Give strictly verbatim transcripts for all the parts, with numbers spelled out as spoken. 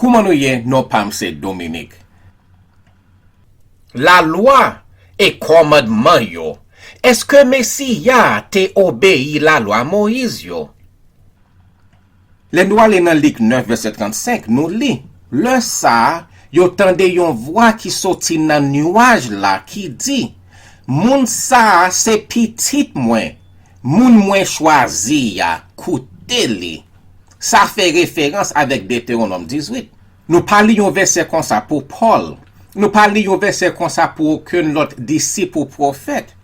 Kouman nou ye? Non pa m se Dominique. Lalwa e kòmandman yo. Èske Mesiya a te obeyi lalwa Moyiz yo? Lè nou ale nan Lik nèf, vèsè trannsenk, nou li, lè sa a, yo tande yon vwa ki soti nan niwaj la ki di, Moun sa a se Pitit mwen, moun mwen chwazi a, koute li. Sa fè referans avèk Detewonòm dizuit. Nou pa li yon vèsè konsa pou Pòl. Nou pa li yon vèsè konsa pou okenn lòt disip ou pwofèt.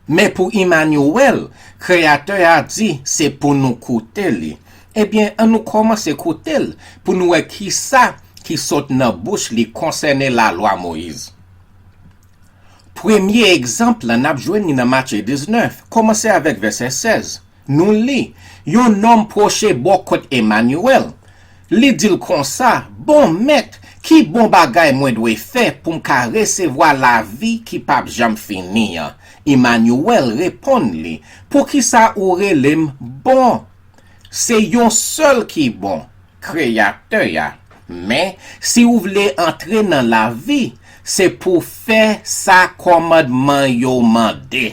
Men pou Imanyewèl, Kreyatè a di se pou nou koute li. Ebyen, ann nou kòmanse koute l pou nou wè kisa ki sot nan bouch li konsène Lalwa Moyiz. Premye egzanp la n ap jwenn li nan Matye diznèf, kòmanse avèk vèsè sèz. Nou li, yon nonm pwoche bò kot Imanyewèl. Li di l konsa, Bon Mèt, ki bon bagay mwen dwe fè pou m ka resevwa lavi ki p ap janm fini an? Imanyewèl reponn li, Poukisa ou rele m bon? Se yon sèl ki bon, Kreyatè a. Men, si w vle antre nan lavi, se pou w fè sa kòmandman yo mande.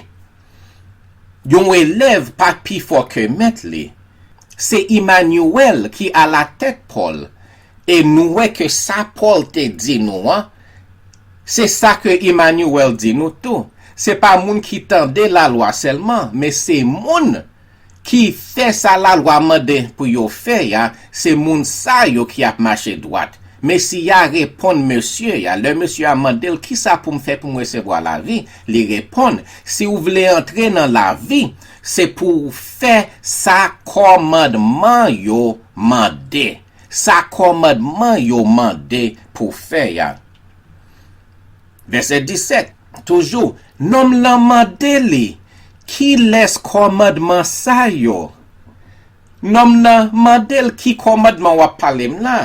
Yon elèv pa pi fò ke mèt li. Se Imanyewèl ki alatèt Pòl, e nou wè ke sa Pòl te di nou an, se sa ke Imanyewèl di nou tou. Se pa moun ki tande lalwa sèlman, men se moun ki fè sa lalwa mande pou yo fè a, se moun sa yo ki ap mache dwat. Mesi a reponn mesye a, lè mesye a mande l, Kisa pou m fè pou m resevwa lavi? Li reponn, Si w vle antre nan lavi, se pou w fè sa kòmandman yo mande. Sa kòmandman yo mande pou w fè a. Vèsè disèt, toujou, nonm lan mande li, Kilès kòmandman sa yo? Nonm nan mande l, Ki kòmandman w ap pale m la?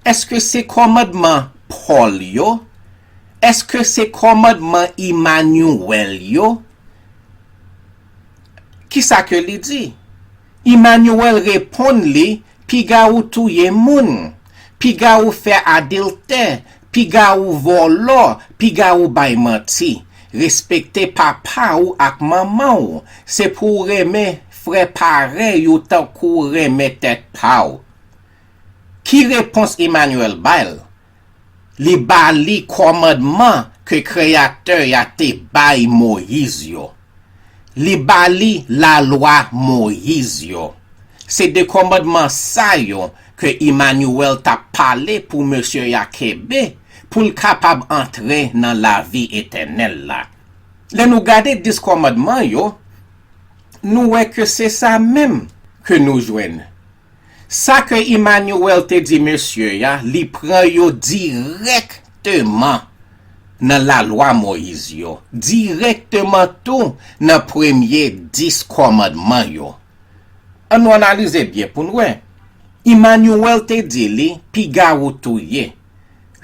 Èske se kòmandman Pòl yo? Èske se kòmandman Imanyewèl yo? Kisa ke li di? Imanyewèl reponn li, Piga ou touye moun, piga ou fè adiltè, piga ou vòlò, piga ou bay manti. Respekte papa w ak manman w. Se pou w renmen frè parèy ou tankou w renmen tèt pa w. Ki repons Imanyewèl ba l? Li ba li kòmandman ke Kreyatè a te bay Moyiz yo. Li ba li Lalwa Moyiz yo. Se de kòmandman sa yo ke Imanyewèl t ap pale pou mesye a kenbe pou l kapab antre nan lavi etènèl la. Lè nou gade dis kòmandman yo, nou wè ke se sa menm ke nou jwenn. Sa ke Imanyewèl te di mesye a, li pran yo dirèkteman nan Lalwa Moyiz yo, dirèkteman tou nan premye dis kòmandman yo. Ann nou analize byen pou n wè. Imanyewèl te di li, Piga ou touye.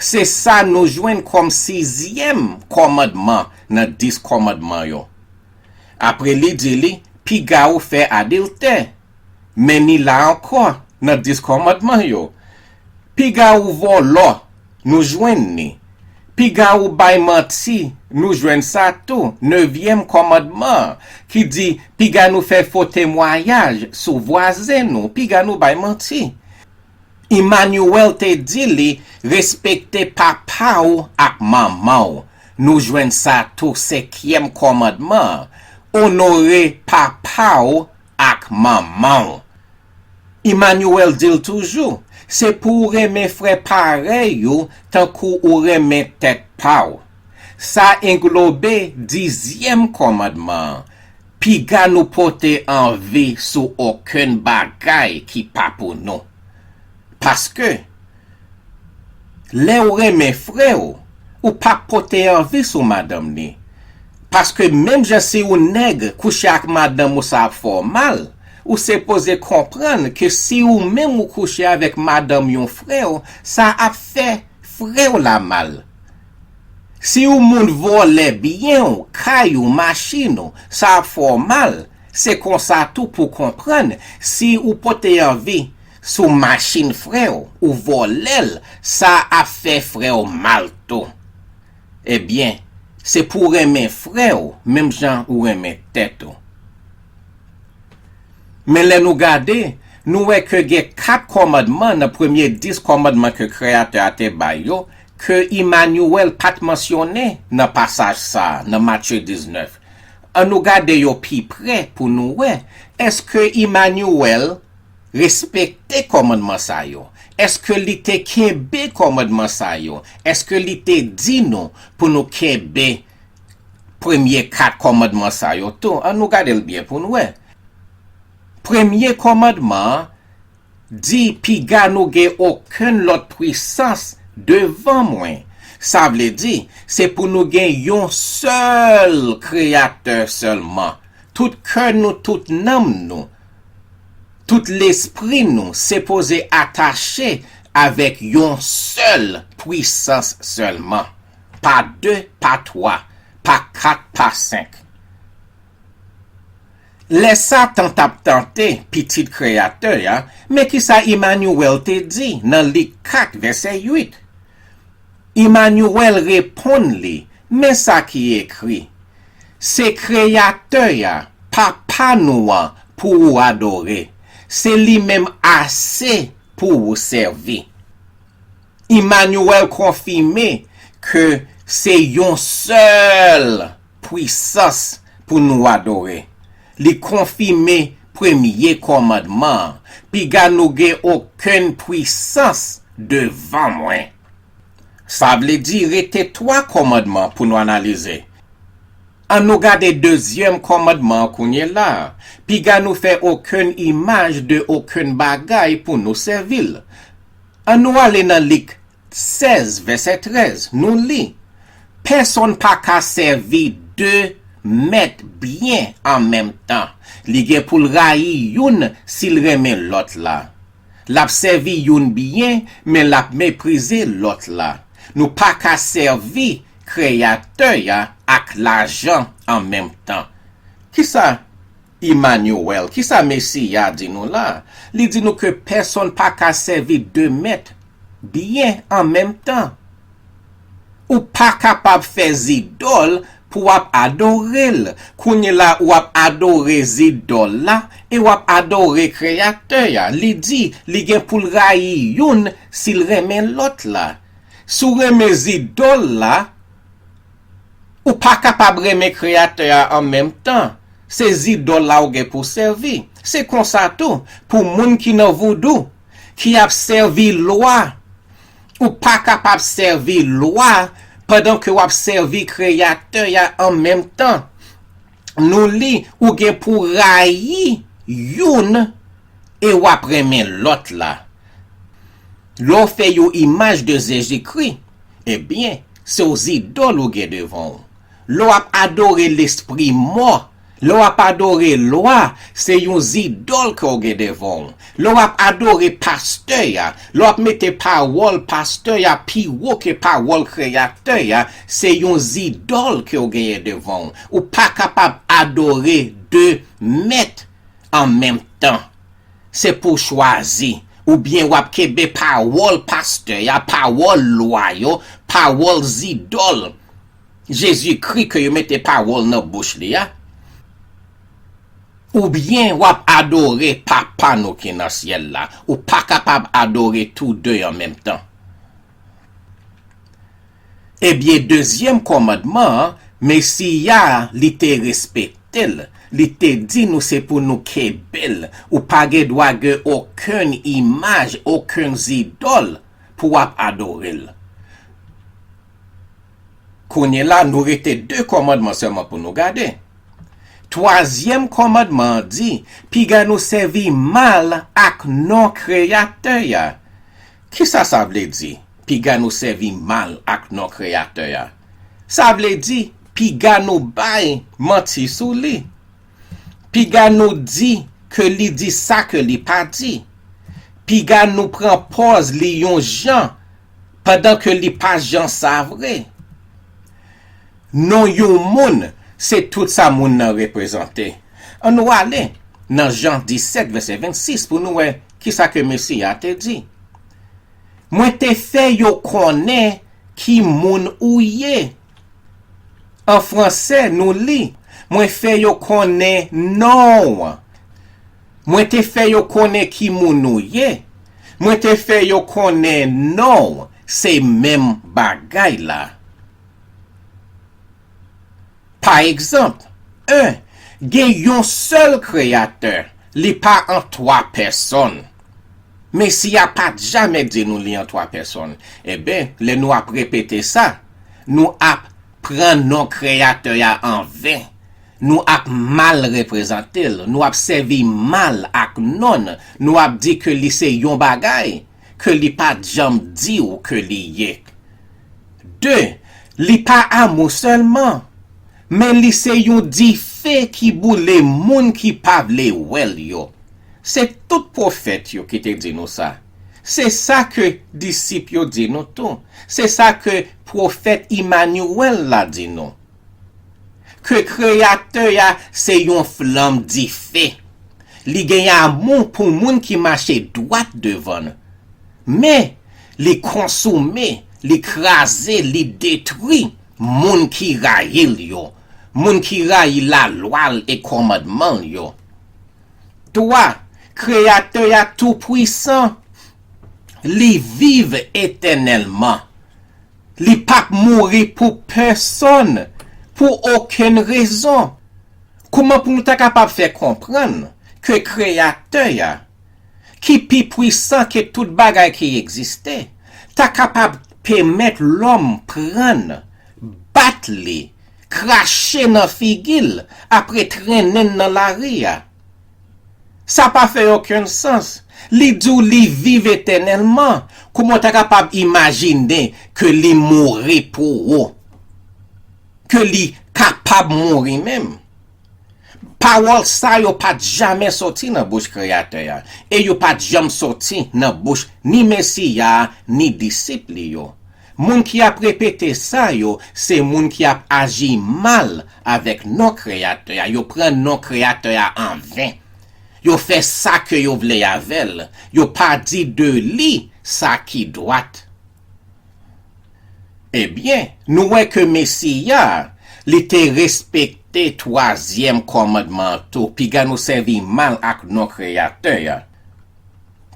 Se sa nou jwenn kòm sizyèm kòmandman nan dis kòmandman yo. Apre li di li, Piga ou fè adiltè. Men ni la ankò, nan dis kòmandman yo. Piga ou vòlò, nou jwenn ni. Piga ou bay manti, nou jwenn sa tou, nevyèm kòmandman an, ki di, Piga nou fè fo temwayaj sou vwazen nou, piga nou bay manti. Imanyewèl te di li, Respekte papa w ak manman w. Nou jwenn sa tou, senkyèm kòmandman an, Onore papa w ak manman w. Imanyewèl di l toujou, Se pou w renmen frè parèy ou tankou ou renmen tèt pa w. Sa englobe dizyèm kòmandman an, Piga nou pote anvi sou okenn bagay ki pa pou nou. Paske, lè w renmen frè w, ou p ap pote anvi sou madanm li. Paske menm jan si yon nèg kouche ak madanm ou sa ap fè w mal, ou sipoze konprann ke si ou menm ou kouche avèk madanm yon frè w, sa ap fè frè w la mal. Si yon moun vòlè byen w, kay ou, machin ou, sa ap fè w mal. Se konsa tou pou konprann, si ou pote anvi sou machin frè w, ou vòlè l, sa ap fè frè w mal tou. Ebyen, se pou w renmen frè w, menm jan ou renmen tèt ou. Men lè nou gade, nou wè ke gen kat kòmandman nan premye dis kòmandman ke Kreyatè a te bay yo, ke Imanyèl pa t mansyone nan pasaj sa a, nan Matye diznèf. Ann nou gade yo pi prè pou nou wè, èske Imanyèl respekte kòmandman sa yo? Èske li te kenbe kòmandman sa yo? Èske li te di nou pou nou kenbe premye kat kòmandman sa yo tou? Ann nou gade l byen pou n wè. Premye kòmandman an di, piga nou gen okenn lòt pwisans devan mwen. Sa vle di, se pou nou gen yon sèl Kreyatè sèlman. Tout kè nou, tout nanm nou, tout lespri nou sipoze atache avèk yon sèl pwisans sèlman. Pa de, pa twa, pa kat, pa senk. Lè Satan t ap tante pitit Kreyatè a, men kisa Imanyèl te di nan Lik kat vèsè uit. Imanyèl reponn li, men sa ki ekri, se Kreyatè a, Papa nou an, pou ou adore. Se li menm ase pou ou sèvi. Imanyèl konfime ke se yon sèl pwisans pou nou adore. Li konfime premye kòmandman an, piga nou gen okenn pwisans devan mwen. Sa vle di rete twa kòmandman pou nou analize. Ann nou gade dezyèm kòmandman an kounye la a. Piga nou fè okenn imaj de okenn bagay pou nou sèvi l. Ann nou ale nan Lik sèz, vèsè trèz, nou li, pèsonn pa ka sèvi de mèt byen an menm tan. Li gen pou l rayi youn si l renmen lòt la. L ap sèvi youn byen, men l ap meprize lòt la. Nou pa ka sèvi Kreyatè a ak lajan an menm tan. Kisa Imanyèl, kisa Mesi a di nou la? Li di nou ke pèsonn pa ka sèvi de mèt byen an menm tan. Ou pa kapab fè zidòl pou w ap adore l. Kounye la, w ap adore zidòl la e w ap adore Kreyatè a. Li di, li gen pou l rayi youn si l renmen lòt la. Si w renmen zidòl la, ou pa kapab renmen Kreyatè a an menm tan. Se zidòl la ou gen pou w sèvi. Se konsa tou pou moun ki nan voudou, ki ap sèvi lwa. Ou pa kapab sèvi lwa pandan ke w ap sèvi Kreyatè a an menm tan. Nou li, ou gen pou rayi youn e w ap renmen lòt la. Lè w fè yon imaj de Jezikri, ebyen, se yon zidòl ou gen devan w. Lè w ap adore lespri mò, lè w ap adore lwa, se yon zidòl ke w gen devan w. Lè w ap adore pastè a, lè w ap mete pawòl pastè a pi wo ke pawòl Kreyatè a, se yon zidòl ke w genyen devan w. Ou pa kapab adore de mèt an menm tan. Se pou w chwazi. Oubyen w ap kenbe pawòl pastè a, pawòl lwa yo, pawòl zidòl Jezikri ke yo mete pawòl nan bouch li a. Oubyen w ap adore Papa nou ki nan syèl la. Ou pa kapab adore tou de an menm tan. Ebyen, dezyèm kòmandman an, Mesi a, li te respekte l. Li te di nou se pou nou kenbe l. Ou pa gen dwa gen okenn imaj, okenn zidòl pou w ap adore l. Kounye la, nou rete de kòmandman sèlman pou nou gade. Twazyèm kòmandman an di, piga nou sèvi mal ak non Kreyatè a. Kisa sa vle di, piga nou sèvi mal ak non Kreyatè a? Sa vle di, piga nou bay manti sou li. Piga nou di ke li di sa ke li pa di. Piga nou pran pòz li yon jan, pandan ke li pa jan sa vre. Non yon moun, se tout sa moun nan reprezante. Ann nou ale Nan Jan disèt, vèsè vennsis, pou nou wè kisa ke Mesi a te di. Mwen te fè yo konnen ki moun ou ye. An franse, nou li, mwen fè yo konnen non w. Mwen te fè yo konnen ki moun ou ye. Mwen te fè yo konnen non w. Se menm bagay la. Pa egzanp, en, gen yon sèl Kreyatè, li pa an twa pèsòn. Mesi a pa t jamè di nou li an twa pèsòn. Eben, lè nou ap repete sa, nou ap pran non Kreyatè a an ven. Nou ap mal reprezante l, nou ap sèvi mal ak non l, nou ap di ke li se yon bagay ke li pa t janm di w ke li ye. De, li pa amou sèlman, men li se yon dife ki boule moun ki pa vle wè l yo. Se tout pwofèt yo ki te di nou sa. Se sa ke disip yo di nou tou. Se sa ke pwofèt Imanyewèl la di nou. Ke Kreyatè a se yon flanm dife. Li gen amou pou moun ki mache dwat devan l. Men, li konsome, li kraze, li detwi moun ki rayi l yo, moun ki rayi lalwa l e kòmandman l yo. Twa, Kreyatè a toupwisan, li viv etènèlman. Li p ap mouri pou pèsòn, pou okenn rezon. Kòman pou nou ta kapab fè konprann ke Kreyatè a, ki pi pwisan ke tout bagay ki egziste, ta kapab pèmèt lòm pran l, bat li, krache nan figi l, apre trennen l nan lari a? Sa pa fè okenn sans. Li di w li viv etènèlman. Kòman w ta kapab imajine ke li mouri pou ou? Ke li kapab mouri menm? Pawòl sa yo pa t jamè soti nan bouch Kreyatè a, e yo pa t janm soti nan bouch ni Mesi a, ni disip li yo. Moun ki ap repete sa yo, se moun ki ap aji mal avèk non Kreyatè a. Yo pran non Kreyatè a an ven. Yo fè sa ke yo vle avè l. Yo pa di de li sa ki dwat. Ebyen, nou wè ke Mesi a, li te respekte twazyèm kòmandman an tou. Piga nou sèvi mal ak non Kreyatè a.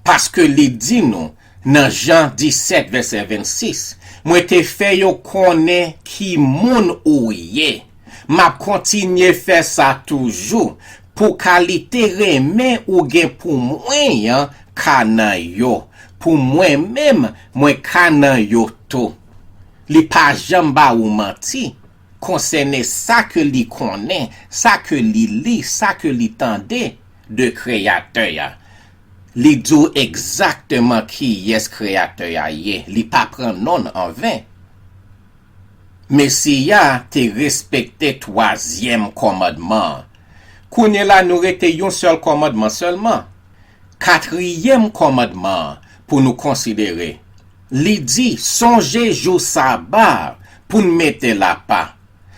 Paske li di nou, nan Jan disèt, vèsè vennsis, mwen te fè yo konnen ki moun ou ye. M ap kontinye fè sa toujou, pou kalite renmen ou gen pou mwen an ka nan yo, pou mwen menm, mwen ka nan yo tou. Li pa janm ba ou manti konsène sa ke li konnen, sa ke li li, sa ke li tande de Kreyatè a. Li di w egzakteman kiyès Kreyatè a ye, li pa pran non l an ven. Mesi a te respekte twazyèm kòmandman an. Kounye la, nou rete yon sèl kòmandman sèlman. Katriyèm kòmandman an pou nou konsidere. Li di, sonje jou Saba a pou n mete l apa.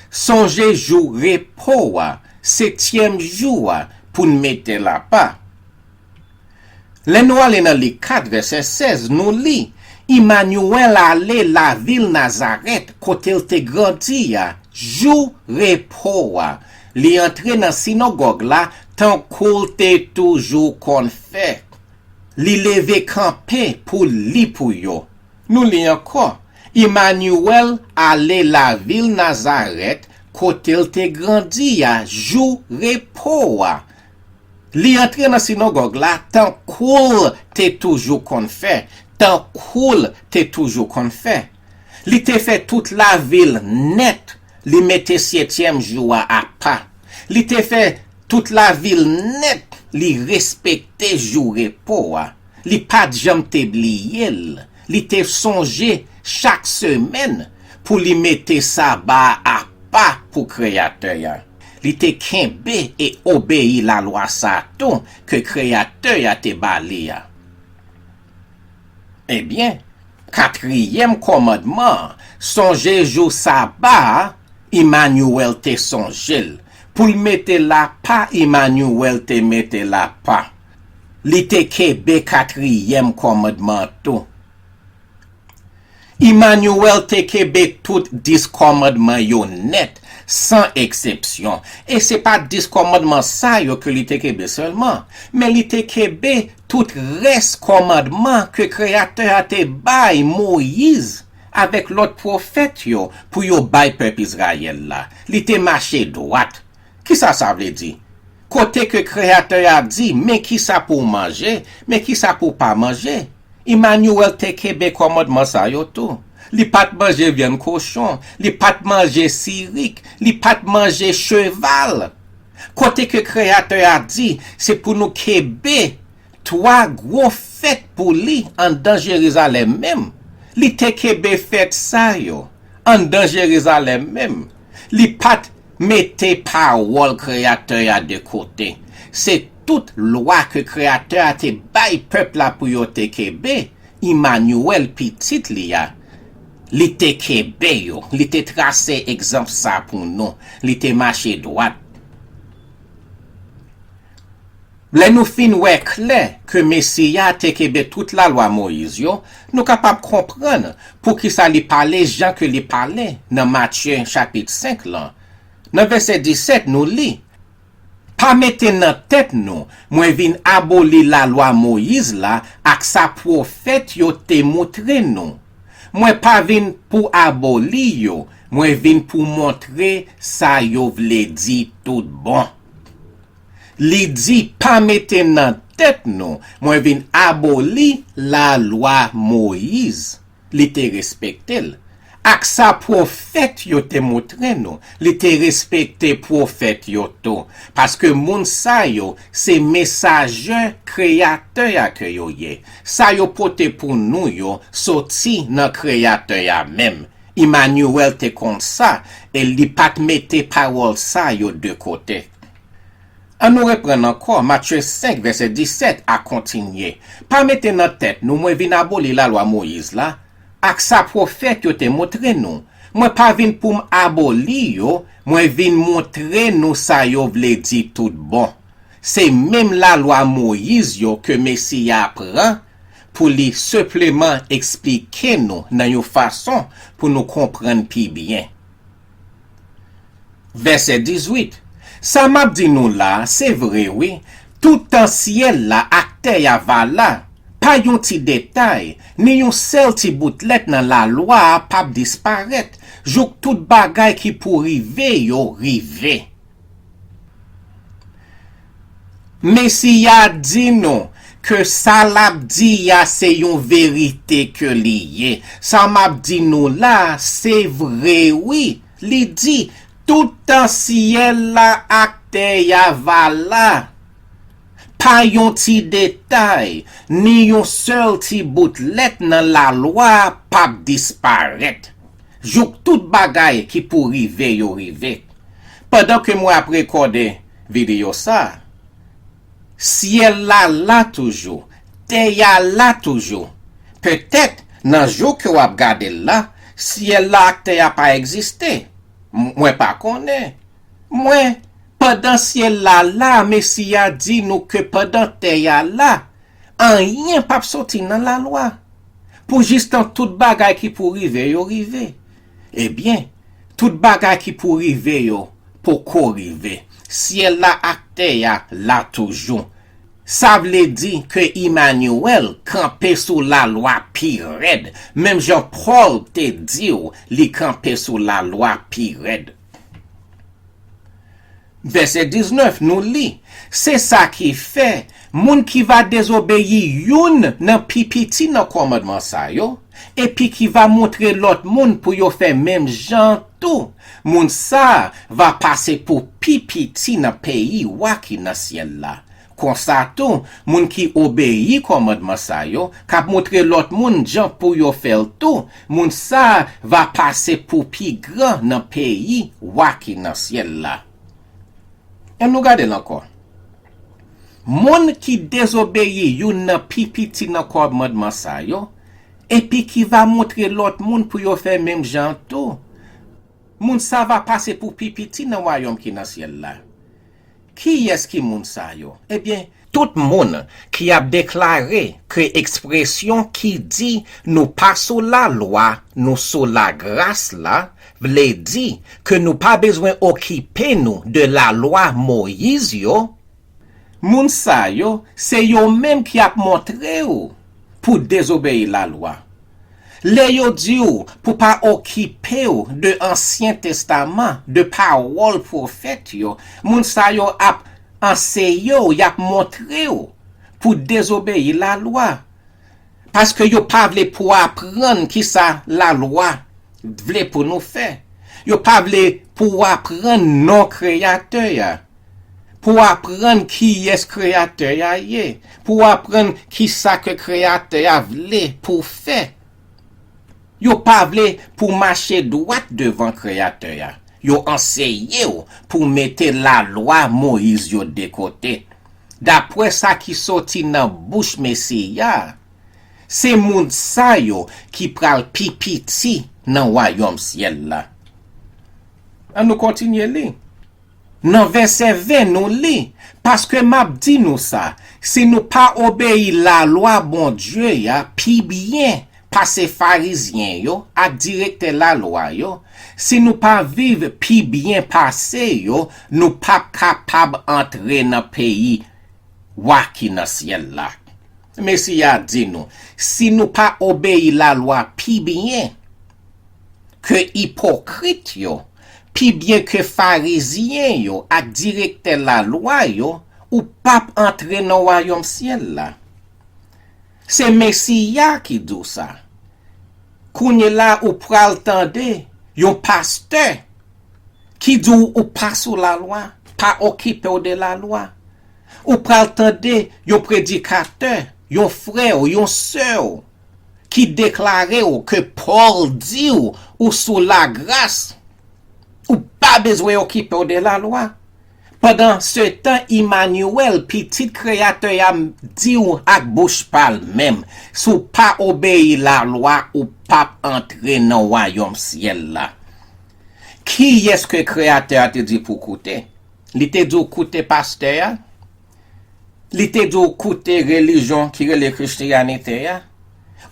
Sonje jou repo a, setyèm jou a, pou n mete l apa. Lè nou ale nan Lik kat, vèsè sèz, nou li, Imanyewèl ale lavil Nazarèt, kote l te grandi a, jou repo a. Li antre nan sinagòg la, tankou l te toujou konn fè. Li leve kanpe pou li pou yo. Nou li ankò, Imanyewèl ale lavil Nazarèt, kote l te grandi a, jou repo a. Li antre nan sinagòg la, tankou l te toujou konn fè, tankou l te toujou konn fè. Li te fè tout lavil nèt, li mete setyèm jou a apa. Li te fè tout lavil nèt, li respekte jou repo a. Li pa t janm te bliye l. Li te sonje chak semèn pou li mete Saba a apa pou Kreyatè a. Li te kenbe e obeyi lalwa sa a tou ke Kreyatè a te ba li a. Ebyen, katriyèm kòmandman an, sonje jou Saba a, Imanyewèl te sonje l, Pou l mete l apa, Imanyuwèl te mete l apa. Li te kenbe katriyèm kòmandman an tou. Imanyuwèl te kenbe tout dis kòmandman yo nèt, san eksepsyon. E se pa dis kòmandman sa yo ke li te kenbe sèlman, men li te kenbe tout rès kòmandman ke Kreyatè a te bay Moyiz avèk lòt pwofèt yo pou yo bay pèp Izrayèl la. Li te mache dwat. Kisa sa vle di? Kote ke Kreyatè a di, men kisa pou w manje, men kisa pou w pa manje, Imanyuwèl te kenbe kòmandman sa yo tou. Li pa t manje vyann kochon, li pa t manje sirik, li pa t manje cheval. Kote ke Kreyatè a di, se pou nou kenbe twa gwo fèt pou li anndan Jerizalèm menm. Li te kenbe fèt sa yo anndan Jerizalèm menm. Li pa t mete pawòl Kreyatè a de kote. Se tout lwa ke Kreyatè a te bay pèp la pou yo te kenbe, Imanyuwèl, pitit li a, li te kenbe yo. Li te trase egzanp sa pou nou. Li te mache dwat. Lè nou fin wè klè ke Mesi a te kenbe tout lalwa Moyiz yo, nou kapab konprann poukisa li pale jan ke li pale nan Matye chapit senk lan. Nan vèsè disèt, nou li, Pa mete nan tèt nou, mwen vin aboli lalwa Moyiz la ak sa pwofèt yo te moutre nou. Mwen pa vin pou aboli yo, mwen vin pou montre sa yo vle di tout bon. Li di, pa mete nan tèt nou, mwen vin aboli lalwa Moyiz. Li te respekte l. Ak sa pwofèt yo te moutre nou, li te respekte pwofèt yo tou, paske moun sa yo se mesaje Kreyatè a ke yo ye. Sa yo pote pou nou yo soti nan Kreyatè a menm. Imanyuwèl te konn sa, e li pa t mete pawòl sa yo de kote. An nou reprann ankò Matye senk, vèsè disèt a kontinye, Pa mete nan tèt nou mwen vin aboli lalwa Moyiz la, ak sa pwofèt yo te montre nou. Mwen pa vin pou m aboli yo, mwen vin montre nou sa yo vle di tout bon. Se menm lalwa Moyiz yo ke Mesi a pran pou li senpleman eksplike nou nan yon fason pou nou konprann pi byen. Vèsè dizuit. Sa m ap di nou la a, se vre wi, toutan syèl la ak tè a va la, pa yon ti detay, ni yon sèl ti bout lèt nan lalwa a p ap disparèt, jouk tout bagay ki pou rive yo rive. Mesi a di nou ke sa l ap di a se yon verite ke li ye. Sa m ap di nou la a, se vre wi. Li di, toutan syèl la ak tè a va la, pa yon ti detay, ni yon sèl ti bout lèt nan lalwa a p ap disparèt. Jouk tout bagay ki pou rive yo rive. Pandan ke mwen ap rekòde videyo sa a, syèl la la toujou, tè a la toujou. Petèt, nan jou ke w ap gade l la, syèl la ak tè a pa egziste. M- Mwen pa konnen. Mwen, pandan syèl la la, Mesi a di nou ke pandan tè a la, anyen p ap soti nan lalwa. Pou jistan tout bagay ki pou rive yo rive. Ebyen, tout bagay ki pou rive yo poko rive. Syèl la ak tè a la toujou. Sa vle di ke Imanyuwèl kanpe sou lalwa pi rèd, menm jan Pòl te di w li kanpe sou lalwa pi rèd. Vèsè diznèf, nou li, Se sa ki fè, moun ki va dezobeyi youn nan pi piti nan kòmandman sa yo, epi ki va montre lòt moun pou yo fè menm jan tou, moun sa a va pase pou pi piti nan peyi Wa ki nan syèl la. Konsa tou, moun ki obeyi kòmandman sa yo, k ap montre lòt moun jan pou yo fè l tou, moun sa a va pase pou pi gran nan peyi Wa ki nan syèl la. Ann nou gade l ankò. Moun ki dezobeyi youn nan pi piti nan kòmandman sa yo, epi ki va montre lòt moun pou yo fè menm jan tou, moun sa va pase pou pi piti nan wayòm ki nan syèl la. Kiyès ki moun sa yo? Ebyen, tout moun ki ap deklare ke ekspresyon ki di nou pa sou lalwa, nou sou lagras la, vle di ke nou pa bezwen okipe nou de lalwa Moyiz yo, moun sa yo, se yo menm ki ap montre w pou dezobeyi lalwa. Lè yo di w pou pa okipe w de Ansyen Testaman, de pawòl pwofèt yo, moun sa yo ap anseye w, y ap montre w pou dezobeyi lalwa. Paske yo pa vle pou w aprann kisa lalwa vle pou nou fè. Yo pa vle pou w aprann non Kreyatè a. Pou w aprann kiyès Kreyatè a ye. Pou w aprann kisa ke Kreyatè a vle pou w fè. Yo pa vle pou w mache dwat devan Kreyatè a. Yo anseye w pou w mete lalwa Moyiz yo de kote. Dapre sa ki soti nan bouch Mesi a, se moun sa yo ki pral pi piti nan wayòm syèl la. Ann nou kontinye li. Nan vèsè ven, nou li, paske m ap di nou sa, si nou pa obeyi lalwa Bondye a pi byen pase Farizyen yo ak direktè lalwa yo, si nou pa viv pi byen pase yo, nou p ap kapab antre nan peyi Wa ki nan syèl la. Mesi a di nou, si nou pa obeyi lalwa pi byen ke ipokrit yo, pi byen ke Farizyen yo ak direktè lalwa yo, ou p ap antre nan wayòm syèl la. Se Mesi a ki di w sa. Kounye la ou pral tande yon pastè ki di w ou pa sou lalwa, pa okipe w de lalwa. Ou pral tande yon predikatè, yon frè w, yon sè w ki deklare w ke Pòl di w ou sou lagras, ou pa bezwen okipe w de lalwa. Pandansetan, Imanyèl, pitit Kreyatè a, di w ak bouch pa l menm, si w pa obeyi lalwa, ou p ap antre nan wayòm syèl la. Kiyès ke Kreyatè a te di pou koute? Li te di w koute pastè a? Li te di w koute relijyon ki rele Kristyanite a?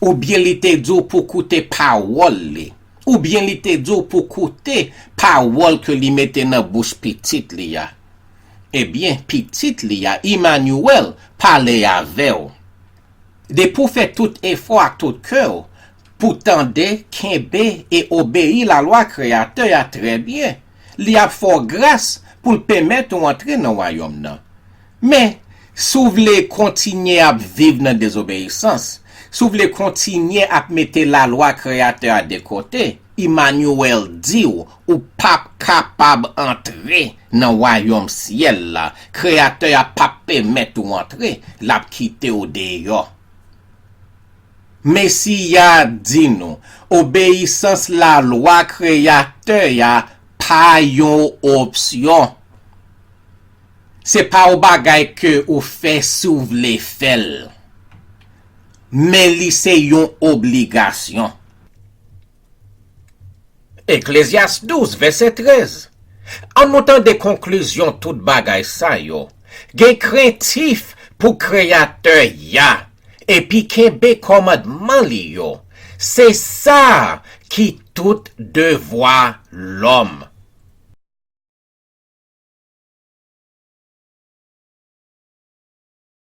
Oubyen li te di w pou koute pawòl li? Oubyen li te di w pou koute pawòl ke li mete nan bouch pitit li a? Ebyen, pitit li a, Imanyèl, pale avè w. Depi w fè tout efò ak tout kè w pou tande, kenbe e obeyi lalwa Kreyatè a trè byen, li ap fè w gras pou l pèmèt ou antre nan wayòm nan. Men, si w vle kontinye ap viv nan dezobeyisans, si w vle kontinye ap mete lalwa Kreyatè a de kote, Imanyèl di w, ou p ap kapab antre nan wayòm syèl la. Kreyatè a p ap pèmèt ou antre, l ap kite w deyò. Mesi a di nou, obeyisans lalwa Kreyatè a pa yon opsyon. Se pa yon bagay ke ou fè si w vle fè l. Men li se yon obligasyon. Eklezyas douz, vèsè trèz. Ann nou tande konklizyon tout bagay sa yo. Gen krentif pou Kreyatè a, epi kenbe kòmandman li yo. Se sa ki tout devwa lòm.